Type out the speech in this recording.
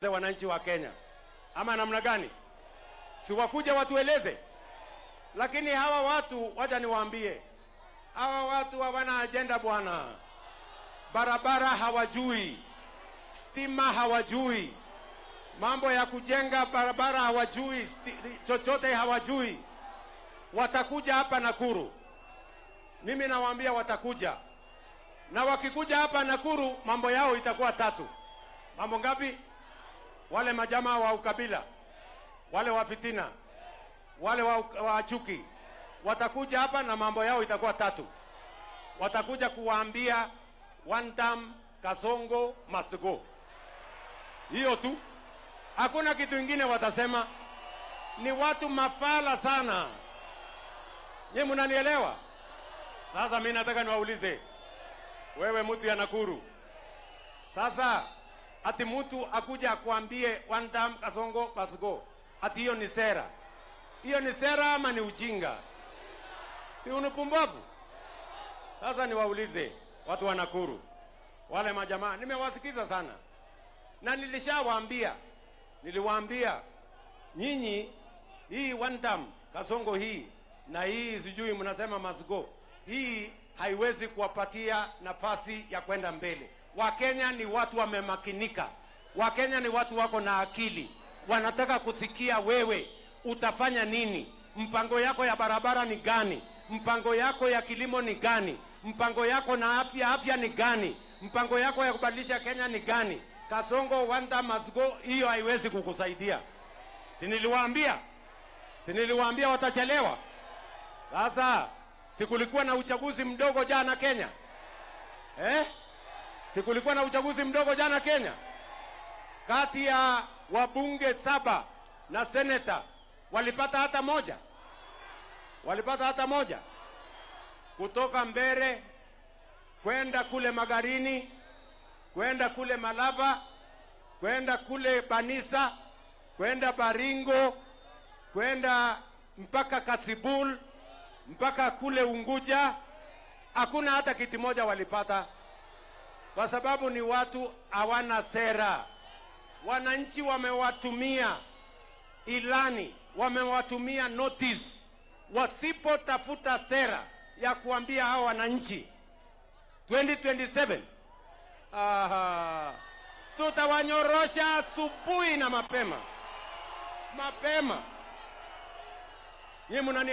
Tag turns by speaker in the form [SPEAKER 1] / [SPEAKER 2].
[SPEAKER 1] Wananchi wa Kenya ama namna gani? Si wakuja watueleze. Lakini hawa watu, wacha niwaambie, hawa watu hawana agenda bwana. Barabara hawajui, stima hawajui, mambo ya kujenga barabara hawajui, chochote hawajui. Watakuja hapa Nakuru, mimi nawaambia watakuja, na wakikuja hapa Nakuru mambo yao itakuwa tatu. Mambo ngapi? Wale majamaa wa ukabila, wale wa fitina, wale wa chuki, watakuja hapa na mambo yao itakuwa tatu. Watakuja kuwaambia one term Kasongo must go. Hiyo tu, hakuna kitu ingine watasema. Ni watu mafala sana. Nyie mnanielewa? Sasa mimi nataka niwaulize, wewe mtu ya Nakuru, sasa ati mtu akuja akwambie one term Kasongo must go, ati hiyo ni sera? Hiyo ni sera ama ni ujinga? Si unupumbavu? Sasa niwaulize watu wa Nakuru, wale majamaa nimewasikiza sana, na nilishawaambia, niliwaambia nyinyi, hii one term Kasongo hii na hii sijui mnasema must go, hii haiwezi kuwapatia nafasi ya kwenda mbele. Wakenya ni watu wamemakinika, Wakenya ni watu wako na akili, wanataka kusikia wewe utafanya nini, mpango yako ya barabara ni gani, mpango yako ya kilimo ni gani, mpango yako na afya ni gani, mpango yako ya kubadilisha Kenya ni gani. Kasongo one term must go, hiyo haiwezi kukusaidia. Si niliwaambia? Si niliwaambia watachelewa? Sasa sikulikuwa na uchaguzi mdogo jana Kenya? Sikulikuwa na uchaguzi mdogo jana Kenya? Kati ya wabunge 7 na seneta walipata hata moja? Walipata hata moja? Kutoka Mbere kwenda kule Magarini, kwenda kule Malava, kwenda kule Banisa, kwenda Baringo, kwenda mpaka Kasibul, mpaka kule Unguja, hakuna hata kiti moja walipata, kwa sababu ni watu hawana sera. Wananchi wamewatumia ilani, wamewatumia notice. Wasipotafuta sera ya kuambia hao wananchi 2027, tutawanyorosha asubuhi na mapema mapema. Nyinyi mnani